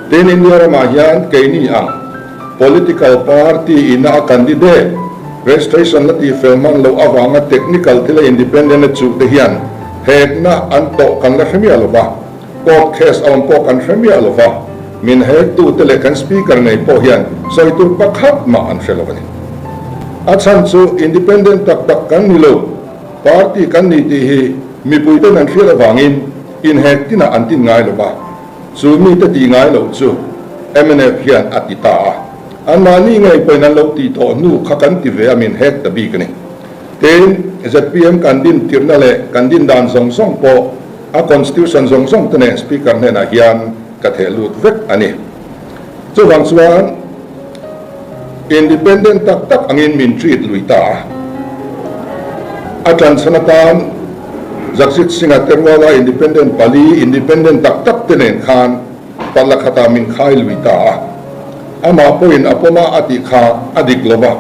Tin, India ramah hian keini ang political party ina a candidate registration la tihfel hman loh avanga technical thila independent a chuh te hian hekna an tawh kan la hre miah lo va. Court case a awm pawh kan hre miah lo va, min hektute leh kan speaker ngei pawh hian sawi tur pakhat mah an hre lo a ni. A chhan chu independent tak tak kan ni lo, party kan ni tih hi mipuiten an hriat avangin inhek tinah an tin ngai lo va, chu mite tih ngai loh chu mnf hian a ti ta a, anmahni ngei pawhin an lo tih tawh hnu kha kan ti ve a min hek ta bik a ni. Tin, zpm kan din tirhna leh kan din dan zawng zawng pawh A constitution zawng zawng te nen Speaker hnenah hian ka theh lut vek a ni. Chuvang chuan independent tak tak angin min treat lui ta a. A tanchhan atan Jagjit Singh-a te ruala independent pali independent tak tak te nen khan pala khatah min khai lui ta a. Amah pawhin a pawm a a tih kha a dik lo va.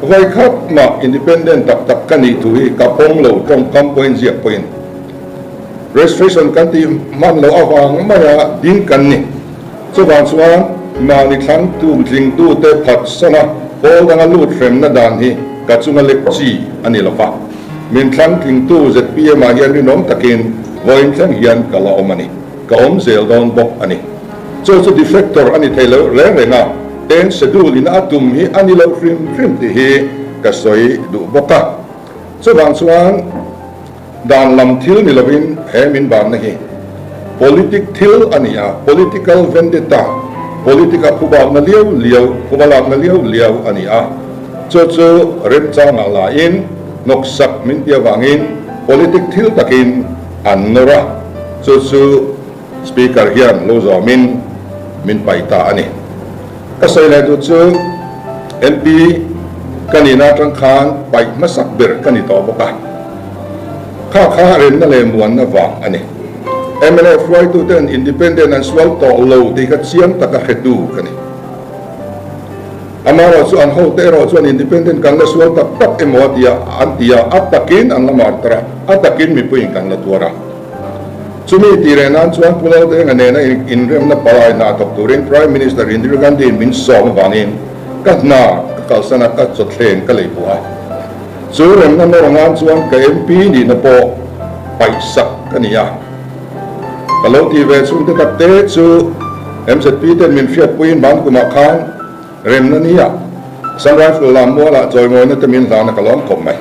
Vaikhat mah independent tak tak ka nih thu hi ka pawm lo tawngkam pawhin ziak pawhin. Registration kan tih hman loh avang maia ding kan ni. Chuvang chuan mahni thlang tum tlingtute phatsan a pawl danga lut hremna dan hi ka chunga lek chi a ni lo va. Min thlang tlingtu zpm ah hian rinawm takin vawiin thleng hian ka la awm a ni. Ka awm zel dawn bawk a ni. Chu chu defector a ni thei lo reng reng a, ten schedule in a tum hi a ni lo hrim hrim tih hi ka sawi duh bawk a. Chuvang chuan. Dan lam thil ni lovin he min banna hi politic thil a ni a, political vendetta, politic a phubakna liau liau, phuba lakna liau liau a ni a. Chu chu remchangah lain hnawksak min ti avangin politic thil takin an nawr a, chu chu Speaker hian lo zawmin min paih ta a ni. Ka sawi leh duh chu MP ka nihna atang khan paih hmasak ber ka ni tawh bawk a. Kha kha remna leh muanna vang a ni. Mla hruaituten independent an sual tawh lo tih kha chiang taka hretu ka ni. Amaherawh chu an hote erawh chuan independent kan la sual tak tak emaw a tia an ti a, a takin an la martar a, a takin mipuiin kan la tuar a. Chumi tih reh nan chuan Pu Laldenga nena inremna palai hna thawk turin Prime Minister Indira Gandhi-in min sawm avangin ka hna ka kalsan a, ka chawthleng ka lei pawh a. Chu remna nawr nan chuan ka MP nihna pawh paihsak ka ni a. Ka lo tih ve chhungte takte chu MZP ten min hriatpuiin ban kumah khan Remna nia, Assam Rifle lam mualah chawimawina te min hlan a ka lawm khawp mai.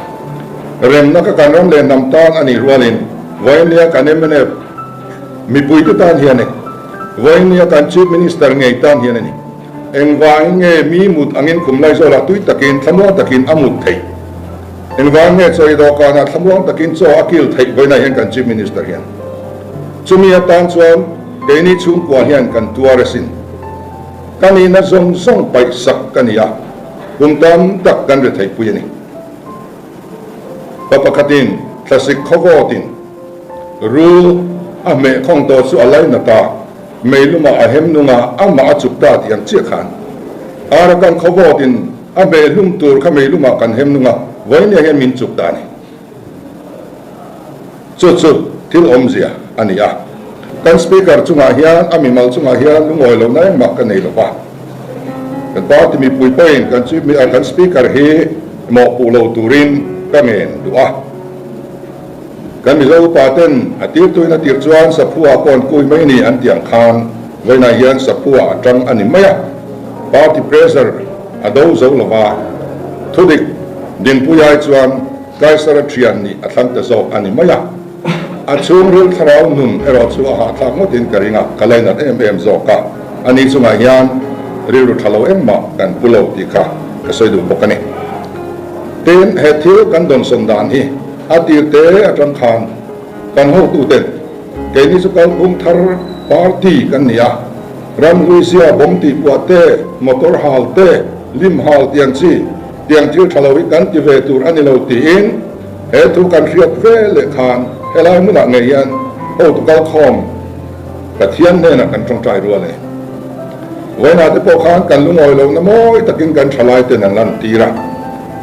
Remna ka kan ram leh hnam tan a nih rualin vawiin kan mnf mipuite tan hian a ni. Vawiin kan Chief Minister ngei tan hian a ni. Engvangin nge mi mut angin khum Laizawlah tui takin thlamuang takin a mut theih? Engvangin nge chaw i dawhkanah thlamuang takin chaw a kil theih vawiinah hian kan Chief Minister hian? Chumi atan chuan keini chhungkua hian kan tuar asin. Ka nihna zawng zawng paihsak ka ni a, kum tam tak kan ri theihpui a ni. Pa pakhatin thlasik khawvawtin rul a hmeh khawng tawh chu a lainat a, meilumah a hem nunga amah a chuk ta tih ang chiah khan Arakan khawvawtin A hmeh hlum tur kha meilumah kan hem nung a, vawinia hian min chuk ta a ni. Chu chu thil awmzia a ni a. Kan Speaker chungah hian a mimal chungah hian lungawi lohna engmah ka nei lo va. Kan party mipui pawhin kan Chief kan Speaker hi mawhpuh lo turin ka ngen duh a. Kan Mizo upa ten a tirtuin a tir chuan Saphua pawh an kui mai ni an tih ang khan vawiinah hian Saphua a tang a ni mai a. Party pressure a do zo lo va, thudik dinpui ai chuan Kaisara thian nih a thlang ta zawk a ni mai a. A chhungril thlarau nun erawh chu a hahthlak ngawtin ka ring a, ka lainat em em zawk a. Ani chungah hian rilru tha lo engmah kan pu lo tih kha ka sawi duh bawk a ni. Tin, he thil kan dawnsawn dan hi a tir te atang khan kan hotuten keini chu kalphung thar party kan ni a, ramhluizia bomb tihpuah te, motor hal te, lim hal tih ang chi, Tiang thil tha lo hi kan ti ve tur a ni lo tiin he thu kan hriat ve leh khan helai hmunah ngei hian hotu kalkhawm Pathian hnenah kan tawngtai rual e. Vawiinah te pawh khan kan lungawi lohna mawi takin kan thalai ten an lantir a.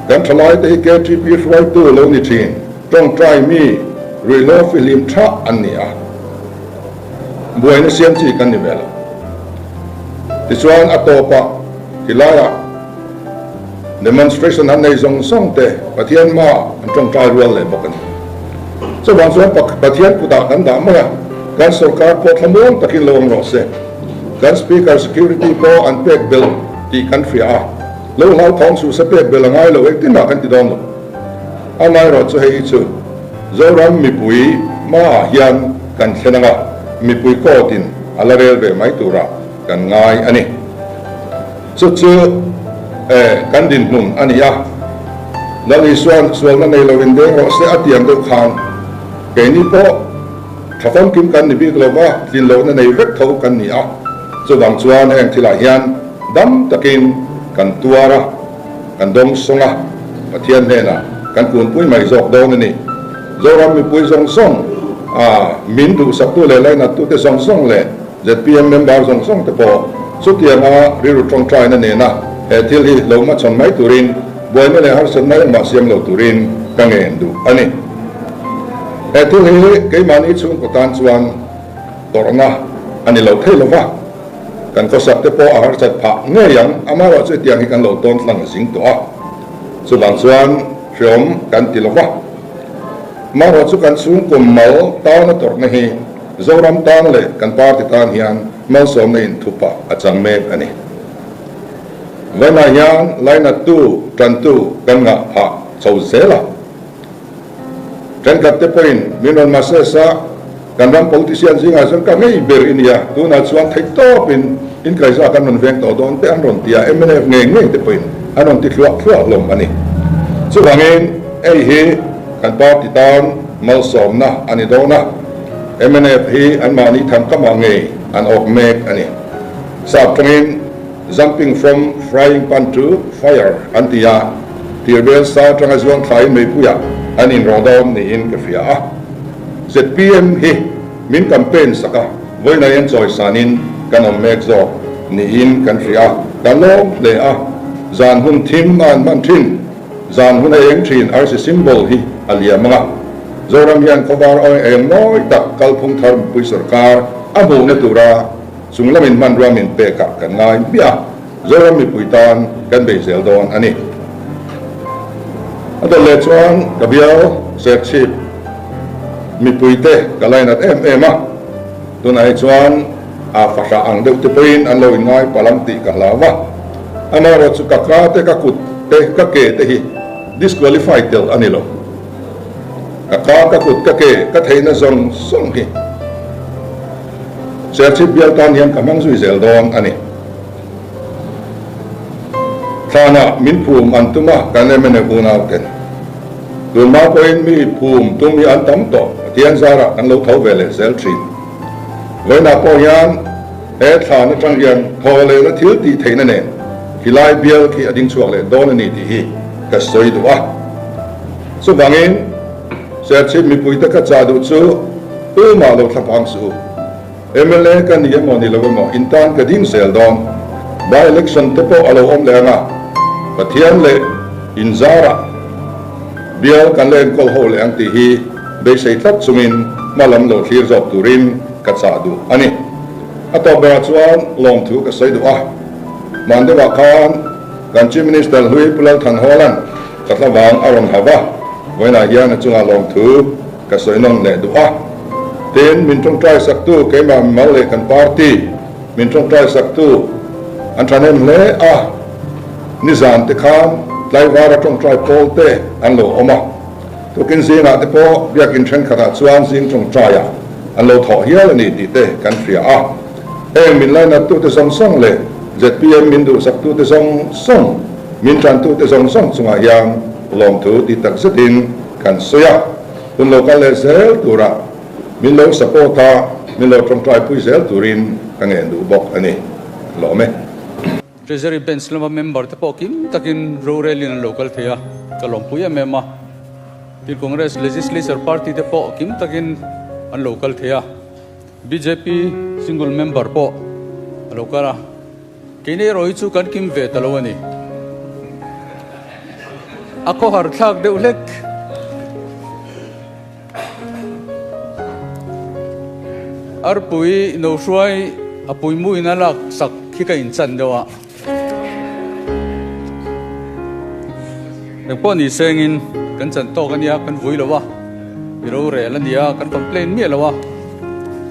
Kan thalai te hi KTP hruaitu lo ni thin, tawngtai mi, ruihhlo fihlim tha an ni a. Buaina siam chi kan ni ve lo. Tichuan a tawpah tilaiah. Demonstration an nei zawng zawng te Pathian hmaah an tawngtai rual leh bawk a ni. Chuvang chuan Pathian kutah kan dah mai a, kan sorkar pawh thlamuang takin lo awm rawh se. Kan Speaker security pawh an pek belh tih kan hria a, lo hlauthawng suh se pek belh a ngai lo engtin mah kan ti dawn lo. Amaherawhchu hei hi chu Zoram mipui hmaah hian kan thlen anga mipui court-in a la rel ve mai turah kan ngai a ni. Chu chu kan dinhmun a ni a, Lal Isua'n sualna nei loin deng rawh se a tiang deuh khan keini pawh tha famkim kan ni bik lo va, tlin lohna nei vek tho kan ni a. Chuvang chuan heng thilah hian dam takin kan tuar a, kan dawng sawng a, Pathian hnenah kan kunpui mai zawk dawn a ni. Zoram mipui zawng zawng a min duhsaktu leh lainattute zawng zawng leh Zpm member zawng zawng te pawh chutianga rilru tawngtaina nena he thil hi lo hmachhawn mai turin buaina leh harsatna engmah siam lo turin ka ngen duh a ni. He thil hi keimahni chhungkaw tan chuan tawrhna a ni lo thei lova, kan khawsak te pawh a harsat phah ngei ang, amaherawhchu hetiang hi kan lo tawn tlang zing tawh a, chuvang chuan hreawm kan ti lova, amaherawhchu kan chhungkaw mal tana tawrhna hi Zoram tan leh kan party tan hian malsawmna in thupa a chang mek a ni. Vawiinah hian lainattu, tantu kan ngah phah chho zel a. Thenkhat te pawhin min rawn message a, kan ram politician zingah chuan ka ngei ber i nia, tunah chuan theih tawpin inkaiza kan rawn veng tawh dawn te an rawn ti a, mnf ngei ngei te pawhin an rawn ti thluah thluah hlawm a ni. Chuvangin hei hi kan party tan malsawmna a ni dawn a. Mnf hi anmahni thankama ngei an awk mek a ni. Sap tangin Jumping from frying pan to fire an ti a, tirbel sa atanga zuang thlaiin meipuiah an inrawh dawn niin ka hria a. Zpm hi min campaign sak a, vawiin aiin chawisanin kan awm mek zawk niin kan hria a, kan lawm hle a, zan hun thim a an hman thin. Zan hun a eng thin arsi symbol hi a liam ang a, Zoram hian khawvar awi eng mawi tak kalphung thar mipui sorkar a hmuhna tura chung lamin hmanrua min pekah kan ngai hmiah a, Zoram mipui tan kan bei zel dawn a ni. A dawt leh chuan ka bial Serchhip mipuite ka lainat em em a, tunah hi chuan a fahrah ang deuh te pawhin an lo inngai palh ang tih ka hlau a, amaherawhchu ka ka te ka kut te ka ke te hi disqualify tel a ni lo. Ka ka ka kut ka ke ka theihna zawng zawng hi Serchhip bial tan hian ka hmang zui zel dawn a ni. Thlanah min phum an tum a kan mna unau ten. Tunhma pawhin mi phum tum hi an tam tawh, Pathian zarah kan lo tho ve leh zel thin. Vawiinah pawh hian he thlan atang hian thaw lehna thil tih theihna nen khilai bial khi a ding chhuak leh dawn a ni tih hi ka sawi duh a. Chuvangin Serchhip mipuite ka chah duh chu tumah lo thlafang suh u. Mla ka ni emaw ni lo emaw in tan ka ding zel dawn. By election te pawh a lo awm leh ang a. Pathian leh inzarah bial kan la enkawl ho leh ang tih hi beisei tlat chungin hma lam lo thlir zawk turin ka chah duh a ni. A tawp berah chuan lawmthu ka sawi duh a, hman deuhah khan kan Chief Minister hlui Pu Lalthanhawla'n ka thlavang a rawn hauh a, vawiinah hian a chungah lawmthu ka sawi nawn leh duh a. Tin, min tawngtai saktu keimah mimal leh kan party min tawngtai saktu an thahnem hle a, nizan te khan tlaivara tawngtai pawl te an lo awm a, tukin zingah te pawh biakin thenkhatah chuan zing tawngtaiah an lo thawh hial a ni tih te kan hria a. Heng min lainattute zawng zawng leh zpm min duhsaktute zawng zawng, min tantute zawng zawng chungah hian lawmthu ti tak zetin kan sawi a. Hun lo kal leh zel turah min lo support a, min lo tawngtaipui zel turin ka ngen duh bawk a ni. Lawm e. Treasury Bench lama member te pawh kim takin rorelin an lo kal thei a, ka lawmpui em em a. Tin Congress Legislature Party te pawh kim takin an lo kal thei a. Bjp single member pawh a lo kal a. Keini erawh hi chu kan kim ve ta lo a ni. A khawhar thlak deuh hlek. Arpui no hruai a puimuin a lak sak khi ka inchan deuh a. Engpawh ni sengin kan chan tawk a nia, kan vui lo a, i rorel a nia, kan complain miah lo a.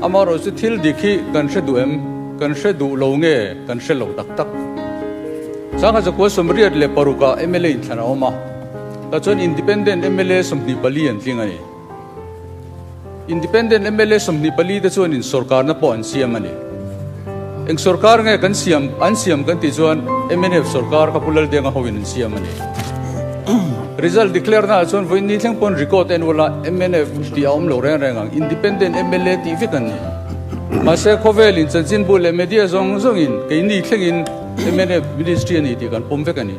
Amaherawhchu thil dik hi kan hre duh em? Kan hre duh lo nge kan hre lo tak tak? Sangha zakua 86 ah mla inthlan a awm a, tah chuan Independent mla 24 an tling a ni. Independent mla 24 te chuan in sorkarna pawh an siam a ni. Eng sorkar nge kan siam an siam kan tih chuan mnf sorkar kha Pu Laldenga hoin an siam a ni. Result declare naah chuan vawiin ni thleng pawn record en ula mnf tih a awm lo reng reng ang. Independent mla tih vek an ni. Mahse khawvelin chanchinbu leh media zawng zawngin keini thlengin mnf ministry a ni tih kan pawm vek a ni.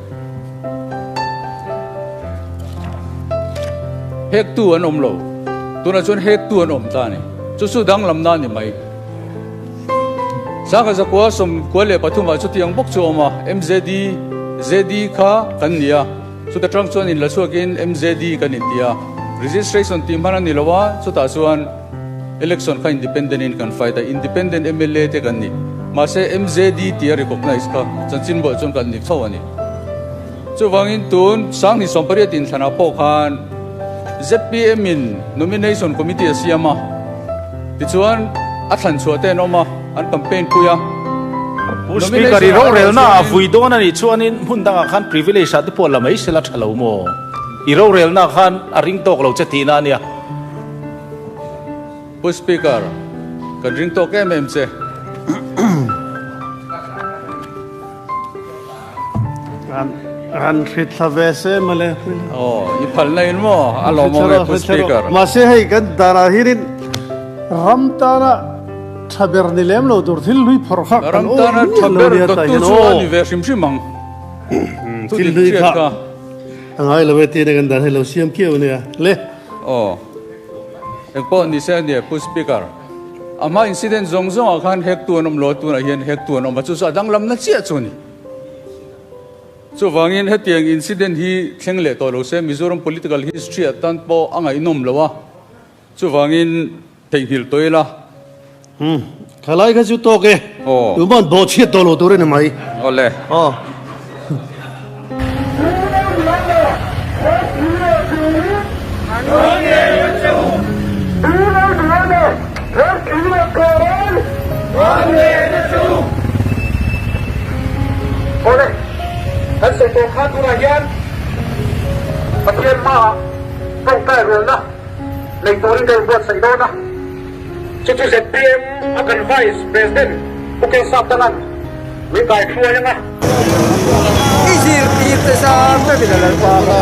Hektu an awm lo. Tunah chuan hektu an awm ta a ni. Chu chu danglamna a ni mai. Sangha zakua 93 ah chutiang bawk chu a awm a, MZD, ZD kha kan ni a, chuta tang chuan in la chhuakin MZD kan inti a, registration tih hman a ni lo a, chutah chuan election kha independent in kan fight a, independent mla te kan ni. Mahse MZD tia recognize kha chanchin buah chuan kan ni tho a ni. Chuvangin tun 2018 inthlanah pawh khan zpm in nomination committee a siam a, tichuan a thlan chhuah te an awm a, an campaign pui a. Pu Speaker, i rorelna a vui dawn a nih chuanin hmun dangah khan privilege ah te pawh la mai sela tha lo maw? I rorelna khan a ring tawk lo che tihna a nia. Pu Speaker, kan ring tawk em em che. Ran hrit thla ve se mawle. Aw, i phalna in maw? A lawmawm e Pu Speaker. Mahse hei kan darah hianin ram tana tha ber ni lem lo tur thil hlui phawrh kha kan Ram tana tha ber dawttu chu a ni ve hrim hrim ang. Thil hlui kha a ngai lo e tiin kan dan hei lo siam kiau ania le. Aw, engpawh ni se ania Pu Speaker. A hma incident zawng zawngah khan hektu an awm lo a, tunah hian hektu an awm a, chu chu a danglamna chiah chu a ni. Chuvangin hetiang incident hi thleng leh tawh lo se Mizoram political history ah tan pawh a ngaihnawm lo a, chuvangin theihnghilh tawh ila. Umm, thalai kha chu tawk e. Aw. Tuma'n bawhchhiat tawh lo tur a ni mai. Awle. Aw. Chu chu zpm a kan Vice President Pu K Saptanga'n min kai hruai ang a. I zirtir te zar te min a Lalpa kha.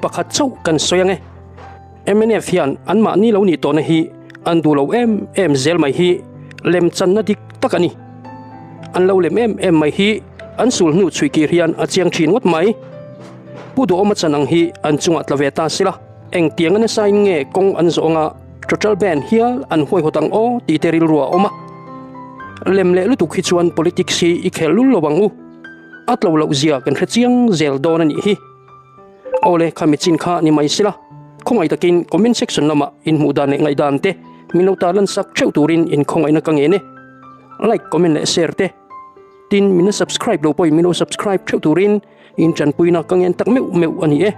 pakhat chauh kan sawi ang e. Mnf hian anmahni lo nih tawhna hi an duh lo em em zel mai hi lemchanna dik tak a ni. An lo lem em em mai hi an sul hnu chhui kir hian a chiang thin ngawt mai. Pu Duhawma chan ang hi an chungah tla ve ta sila, engtianga nasain nge kawng an zawh anga total ban hial an huaihawt ang aw tih te rilru a awm a. Lem leh lutuk hi chuan politics hi i khel lul lo ang u. A tlo loh zia kan hre chiang zel dawn a nih hi. Awle kha michin kha ni mai sila, khawngaih takin comment section lamah in hmuh dan leh ngaihdan te min lo tarlan sak theuh turin in khawngaihna ka ngen e. Like, comment leh share te. Tin, min la subscribe lo pawhin min lo subscribe theuh turin in tanpuina ka ngen tak meuh meuh a ni e.